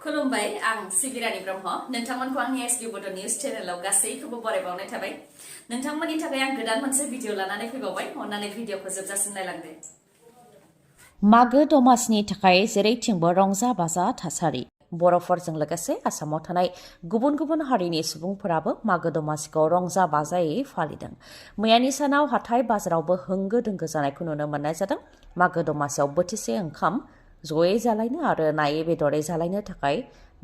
खुलुमबाय आं सिबि रानी ब्रह्म नोंथांमोनखौ आंनि एसबि बड' निउज चेनेलाव गासैखौबो बरायबावनाय थाबाय नोंथांमोननि थाखाय आं गोदान मोनसे भिडिअ लानानै फैबावबाय अन्नानै भिडिअखौ जोबजासिम नायलांदो मागो दमासिनि थाखाय जेरैथिंबो रंजा बाजा थासारि बर'फोरजों लोगोसे आसामाव थानाय गुबुन गुबुन हारिनि सुबुंफोराबो मागो दमासिखौ रंजा बाजायै फालिदों मैयानि सानाव हाथाय बाजारावबो होंगो दोंगो जानायखौ नुनो मोननाय जादों मागो दमासियाव बोथिसे ओंखाम जयै जालायनो आरो नायै बेदरै जालायनो थाखाय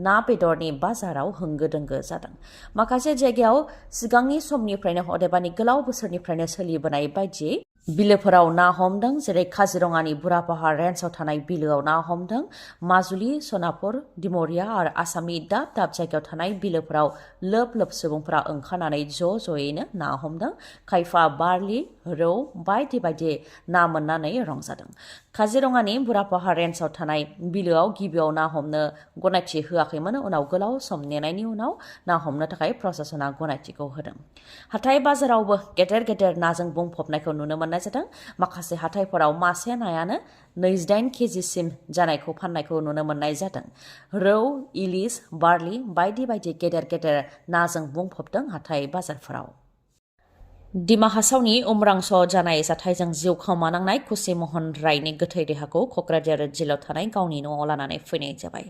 ना बेदरनि बाजाराव होंगो दोंगो जादों माखासे जायगायाव सिगांनि समनिफ्रायनो अदेबानि गोलाव बोसोरनिफ्रायनो सोलिबोनाय बायदियै बिलोफोराव ना हमदों जेरै काजिरङानि बुरापाहार रेन्जआव थानाय बिलोआव ना हमदों माजुलि सनापुर दिमरिया आरो आसामनि दाब दाब जायगायाव थानाय बिलोफोराव लोब लोब सुबुंफोरा ओंखारनानै ज'यैनो ना हमदों खायफा बारलि रौ बायदि बायदि ना मोननानै रंजादों काजिरङानि बुरापाहार रेन्जआव थानाय बिलोआव गिबियाव ना हमनो गनायथि होआखैमोन उनाव गोलाव सम नेनायनि उनाव ना हमनो थाखाय प्रशासना गनायथिखौ होदों हाथाय बाजारावबो गेदेर गेदेर नाजों बुंफबनायखौ नुनो मोननाय जादों माखासे हाथायफोराव मासे नायानो 28 केजिसिम जानायखौ फाननायखौ नुनो मोननाय जादों रौ इलिस बारलि बायदि बायदि गेदेर गेदेर नाजों बुंफबदों हाथाय बाजारफोराव दिमा हासावनि उमरांस जानाय जाथायजों जिउ खोमानांनाय खुसि महन रायनि गोथै देहाखौ कक्राझार जिल्लायाव थानाय गावनि न'आव लानानै फैनाय जाबाय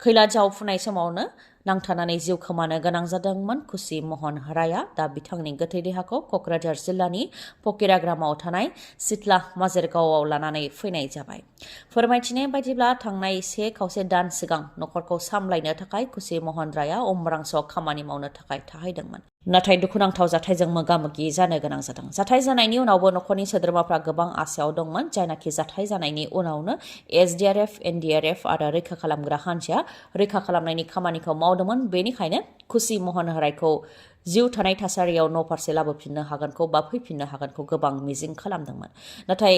खैला जावफुनाय समावनो नांथानानै जिउ खोमानो गोनां जादोंमोन खुसि महन राया दा बिथांनि गोथै देहाखौ कक्राझार जिल्लानि फकिराग्रामाव थानाय सिथला माजेरगावआव लानानै फैनाय जाबाय फोरमायथिनाय बायदिब्ला थांनाय 1.5 दान सिगां नखरखौ सामलायनो थाखाय खुसि महन राया उमरांस खामानि मावनो थाखाय थाहैदोंमोन नाथाय दुखुनांथाव जाथायजों मोगा-मोगि जानो गोनां जादों जाथाय जानायनि उनावबो नखरनि सोद्रोमाफ्रा गोबां आसायाव दंमोन जायनाखि जाथाय जानायनि उनावनो एसडीआरएफ एनडीआरएफ आरो रैखा खालामग्रा हान्जाया रैखा खालामनायनि खामानिखौ मावदोंमोन बेनिखायनो खुसि महन रायखौ जिउ थानाय थासारियाव न' फारसे लाबोफिननो हागोनखौ बा फैफिननो हागोनखौ गोबां मिजिं खालामदोंमोन नाथाय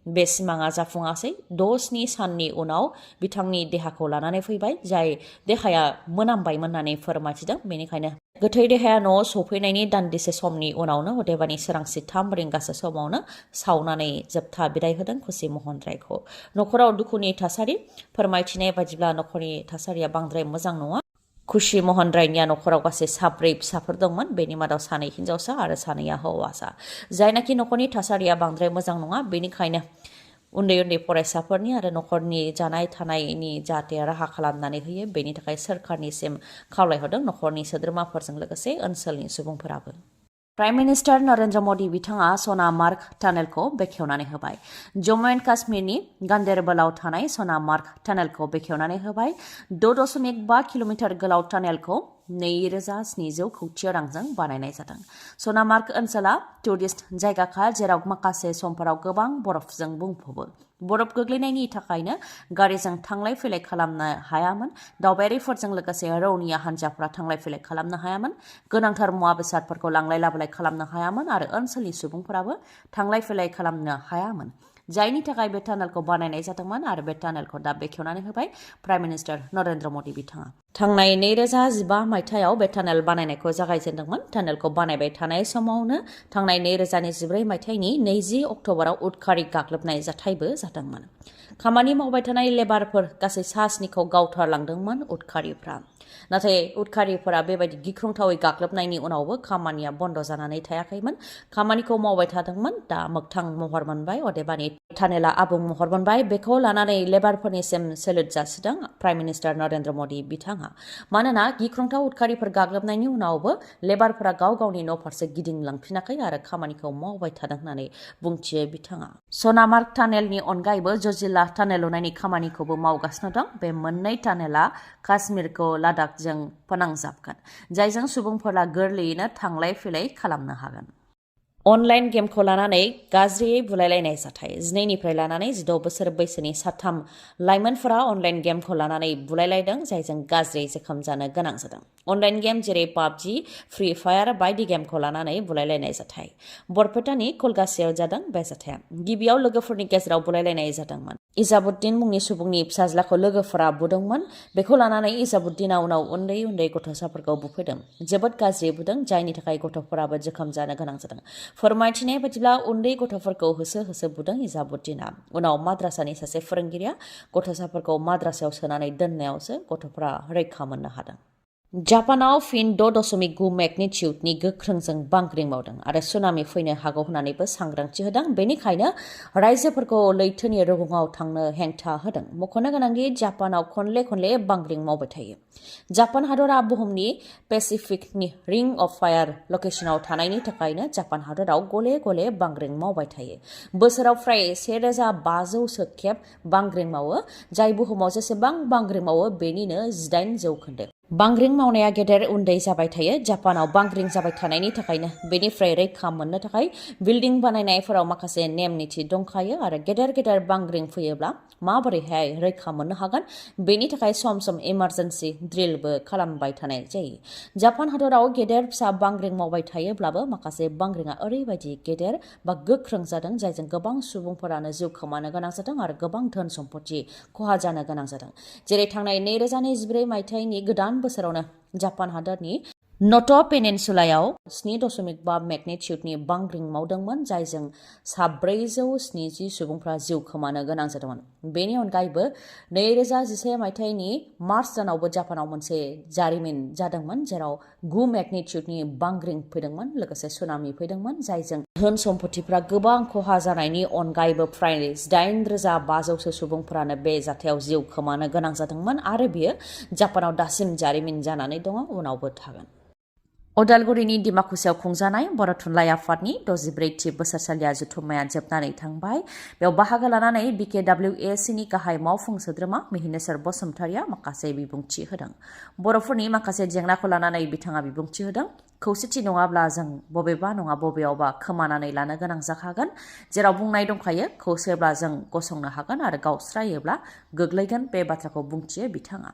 बे सिमाङा जाफुङासै 6-7 साननि उनाव बिथांनि देहाखौ लानानै फैबाय जाय देहाया मोनामबायमोन होननानै फोरमायथिदों बेनिखायनो गोथै देहाया न'आव सफैनायनि दान्दिसे समनि उनावनो अदेबानि सोरांसि 3 रिंगासो समावनो सावनानै जोबथा बिदाय होदों खुसि महन रायखौ नखराव दुखुनि थासारि फोरमायथिनाय बायदिब्ला नखरनि थासारिया बांद्राय मोजां नङा खुसि महन रायनिया नखराव गासै 7 फिसाफोर दंमोन बेनि मादाव 2 हिनजावसा आरो 2 हौवासा जायनाखि नखरनि थासारिया बांद्राय मोजां नङा बेनिखायनो उन्दै फरायसाफोरनि आरो नखरनि जानाय थानायनि जाहाथे राहा खालामनानै होयो बेनि थाखाय सोरखारनिसिम खावलायहरदों नखरनि सोद्रोमाफोरजों लोगोसे ओनसोलनि सुबुंफोराबो प्राइम मिनिस्टार नरेंद्र मोदी बिथाङा सनामार्ग टानेलखौ बेखेवनानै होबाय जम्मु एन्ड काश्मीरनि गान्देरबलाव थानाय सनामार्ग टानेलखौ बेखेवनानै होबाय 6.5 किल'मिटार गोलाव टानेलखौ 2700 कौटि रांजों बानायनाय जादों सनामार्ग ओनसोला टुरिस्ट जायगाखा जेराव माखासे समफोराव गोबां बरफजों बुंफबो बरफ गोग्लैनायनि थाखायनो गारिजों थांलाय फैलाय खालामनो हायामोन दावबायारिफोरजों लोगोसे रौनिया हान्जाफोरा थांलाय फैलाय खालामनो हायामोन गोनांथार मुवा बेसादफोरखौ लांलाय लाबोलाय खालामनो हायामोन आरो ओनसोलनि सुबुंफोराबो थांलाय फैलाय खालामनो हायामोन जायनि थाखाय बे टानेलखौ बानायनाय जादोंमोन आरो बे टानेलखौ दा बेखेवनानै होबाय प्राइम मिनिस्टार नरेंद्र मोदी बिथाङा थांनाय 2015 मायथाइयाव बे टानेल बानायनायखौ जागायजेनदोंमोन टानेलखौ बानायबाय थानाय समावनो थांनाय 2024 मायथाइनि 20 अक्ट'बराव उदखारि गाग्लोबनाय जाथायबो जादोंमोन खामानि मावबाय थानाय लेबारफोर गासै 7 गावथारलांदोंमोन उदखारिफ्रा नाथाय उदखारिफोरा बेबायदि गिख्रंथावै गाग्लोबनायनि उनावबो खामानिया बन्द जानानै थायाखैमोन खामानिखौ मावबाय थादोंमोन दा मोगथां महर मोनबाय अदेबानि टानेला आबुं महर मोनबाय बेखौ लानानै लेबारफोरनिसिम सेलुट जासिदों प्राइम मिनिस्टार नरेंद्र मोदी बिथाङा मानोना गिख्रंथाव उदखारिफोर गाग्लोबनायनि उनावबो लेबारफोरा गाव गावनि न' फारसे गिदिंलांफिनाखै आरो खामानिखौ मावबाय थादों होननानै बुंथियो बिथाङा सनामार्ग टानेलनि अनगायैबो जजिला टानेल लुनायनि खामानिखौबो मावगासिनो दं बे मोननै टानेला काश्मीरखौ लादाखजों फोनांजाबगोन जायजों सुबुंफोरा गोरलैयैनो थांलाय फैलाय खालामनो हागोन अनलाइन गेमखौ लानानै गाज्रियै बुलायलायनाय जाथाय 12निफ्राय लानानै 16 बोसोर बैसोनि 3 लाइमोनफोरा अनलाइन गेमखौ लानानै बुलायलायदों जायजों गाज्रि जोखोम जानो गोनां जादों अनलाइन गेम जेरै पाबजि फ्री फायार बायदि गेमखौ लानानै बुलायलायनाय जाथाय बरपेटानि कलगासियाव जादों बे जाथाया गिबियाव लोगोफोरनि गेजेराव बुलायलायनाय जादोंमोन इजाबुद्दिन मुंनि सुबुंनि फिसाज्लाखौ लोगोफोरा बुदोंमोन। बेखौ लानानै इजाबुद्दिना उनाव उन्दै उन्दै गथ'साफोरखौ बुफैदों। जोबोद गाज्रि बुदों, जायनि थाखाय गथ'फोराबो जोखोम जानो गोनां जादों। फोरमायथिनाय बायदिब्ला उन्दै गथ'फोरखौ होसो होसो बुदों इजाबुद्दिना। उनाव माद्रासानि सासे फोरोंगिरिया गथ'साफोरखौ माद्रासायाव सोनानै दोननायावसो गथ'फोरा रैखा मोननो हादों। जापानाव फिन 6.9 मेगनिटिउडनि गोख्रोंजों बांग्रिं मावदों आरो सुनामि फैनो हागौ होननानैबो सांग्रांथि होदों। बेनिखायनो रायजोफोरखौ लैथोनि रुगुङाव थांनो हेंथा होदों। मख'नो गोनांदि जापानाव खनले खनले बांग्रिं मावबाय थायो। जापान हादरा बुहुमनि पेसिफिकनि रिं अफ फायार लकेशनाव थानायनि थाखायनो जापान हादराव गले गले बांग्रिं मावबाय थायो। बोसोराव फ्राय 1500सो खेब बांग्रिं मावो, जाय बुहुमाव जेसेबां बांग्रिं मावो बेनिनो 18%। बांग्रिं मावनाया गेदेर उन्दै जाबाय थायो। जापानाव बांग्रिं जाबाय थानायनि थाखायनो बेनिफ्राय रैखा मोननो थाखाय बिल्डिं बानायनायफोराव माखासे नेम निथि दंखायो आरो गेदेर गेदेर बांग्रिं फैयोब्ला माबोरैहाय रैखा मोननो हागोन बेनि थाखाय सम सम इमारजेन्सि ड्रिलबो खालामबाय थानाय जायो। जापान हादराव गेदेर फिसा बांग्रिं मावबाय थायोब्लाबो माखासे बांग्रिंआ ओरैबायदि गेदेर बा गोख्रों जादों जायजों गोबां सुबुंफोरानो जिउ खोमानो गोनां जादों आरो गोबां धोन सम्पति खहा जानो गोनां जादों। जेरै थांनाय 2024 मायथाइनि गोदान बोसोरावनो जापान हादरनि न'ट' पेनिनसुलायाव 7.5 मेगनिटिउडनि बांग्रिं मावदोंमोन, जायजों 470 सुबुंफ्रा जिउ खोमानो गोनां जादोंमोन। बेनि अनगायैबो 2011 मायथाइनि मार्च दानावबो जापानाव मोनसे जारिमिन जादोंमोन, जेराव 9 मेगनिटिउडनि बांग्रिं फैदोंमोन, लोगोसे सुनामि फैदोंमोन, जायजों धोन सम्पतिफ्रा गोबां खहा जानायनि अनगायैबो फ्राय 8,500सो सुबुंफोरानो बे जाथायाव जिउ खोमानो गोनां जादोंमोन आरो बियो जापानाव दासिम जारिमिन जानानै दङ, उनावबो थागोन। उदालगुरिनि डिमाकुसियाव खुंजानाय बर' थुनलाइ आफादनि 64थि बोसोरसालिया जथुम्माया जोबनानै थांबाय। बेयाव बाहागो लानानै BKWACनि गाहाय मावफुं सोद्रोमा महिलेश्वर बसुमतारिया माखासे बिबुंथि होदों। बर'फोरनि माखासे जेंनाखौ लानानै बिथाङा बिबुंथि होदों। खौसेथि नङाब्ला जों बबेबा नङा बबेयावबा खोमानानै लानो गोनां जाखागोन। जेराव बुंनाय दंखायो, खौसेब्ला जों गसंनो हागोन आरो गावस्रायोब्ला गोग्लैगोन, बे बाथ्राखौ बुंथियो बिथाङा।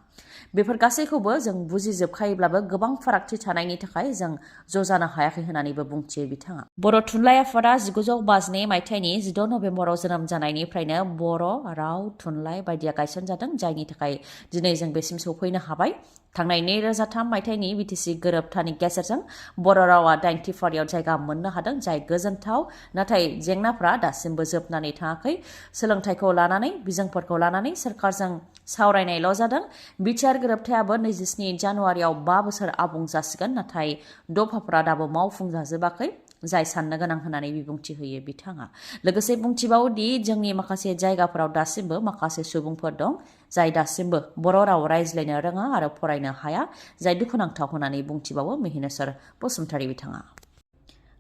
बेफोर गासैखौबो जों बुजिजोबखायोब्लाबो गोबां फारागथि थानायनि थाखाय जों ज' जानो हायाखै होननानैबो बुंथियो बिथाङा। बर' थुनलाइ आफादा 1952 मायथाइनि 16 नबेम्बराव जोनोम जानायनिफ्रायनो बर' राव थुनलाइ बायदिया गायसनजादों, जायनि थाखाय दिनै जों बेसिम सौफैनो हाबाय। थांनाय 2003 मायथाइनि BTC गोरोबथानि गेजेरजों बर' रावा 90 फारियाव जायगा मोननो हादों, जाय गोजोनथाव। नाथाय जेंनाफ्रा दासिमबो जोबनानै थाङाखै। सोलोंथाइखौ लानानै, बिजोंफोरखौ लानानै सोरखारजों सावरायनायल' जादों। बिटिआर गोरोबथायाबो 27 जानुवारियाव 5 बोसोर आबुं जासिगोन, नाथाय दफाफोरा दाबो मावफुंजाजोबाखै, जाय साननो गोनां होननानै बिबुंथि होयो बिथाङा। लोगोसे बुंथिबावोदि जोंनि माखासे जायगाफोराव दासिमबो माखासे सुबुंफोर दं, जाय दासिमबो बर' राव रायज्लायनो रोङा आरो फरायनो हाया, जाय दुखुनांथाव होननानै बुंथिबावो महिलेश्वर बसुमतारि बिथाङा।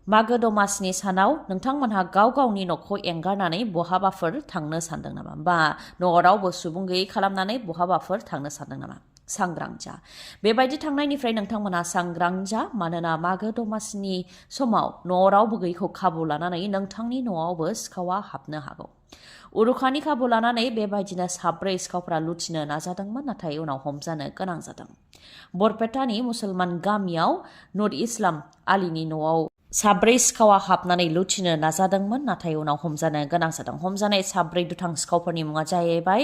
मागो दमासिनि सानाव नोंथांमोनहा गाव गावनि न'खौ एंगारनानै बहाबाफोर थांनो सानदों नामा? बा न'आव रावबो सुबुं गैयै खालामनानै बहाबाफोर थांनो सानदों नामा? सांग्रां जा। बेबायदि थांनायनिफ्राय नोंथांमोनहा सांग्रां जा, मानोना मागो दमासिनि समाव न'आव रावबो गैयैखौ खाबु लानानै नोंथांनि न'आवबो सिखावा हाबनो हागौ। उरुखानि खाबु लानानै बेबायदिनो 4 सिखावफ्रा लुथिनो नाजादोंमोन, नाथाय उनाव हमजानो गोनां जादों। बरपेटानि मुसलमान गामियाव नुर इस्लाम आलीनि न'आव 4 सिखावा हाबनानै लुथिनो नाजादोंमोन, नाथाय उनाव हमजानो गोनां जादों। हमजानाय 4 दुथां सिखावफोरनि मुङा जाहैबाय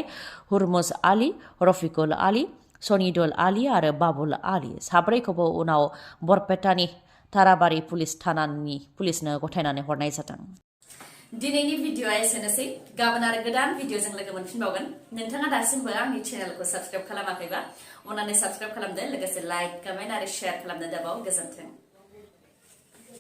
हुरमुज आली, रफिकुल आली, सनिदुल आली आरो बाबुल आली। 4खौबो उनाव बरपेटानि ताराबारि पुलिस थानानि पुलिसनो गथायनानै हरनाय जादों। दिनैनि भिडिअआ एसेनोसै। गाबोन आरो गोदान भिडिअजों लोगो मोनफिनबावगोन। नोंथाङा दासिमबो आंनि चेनेलखौ साबस्क्राइब खालामाखैबा अन्नानै साबस्क्राइब खालामदो, लोगोसे लाइक, कमेन्ट आरो शेयार खालामनो दाबाव। गोजोन्थों।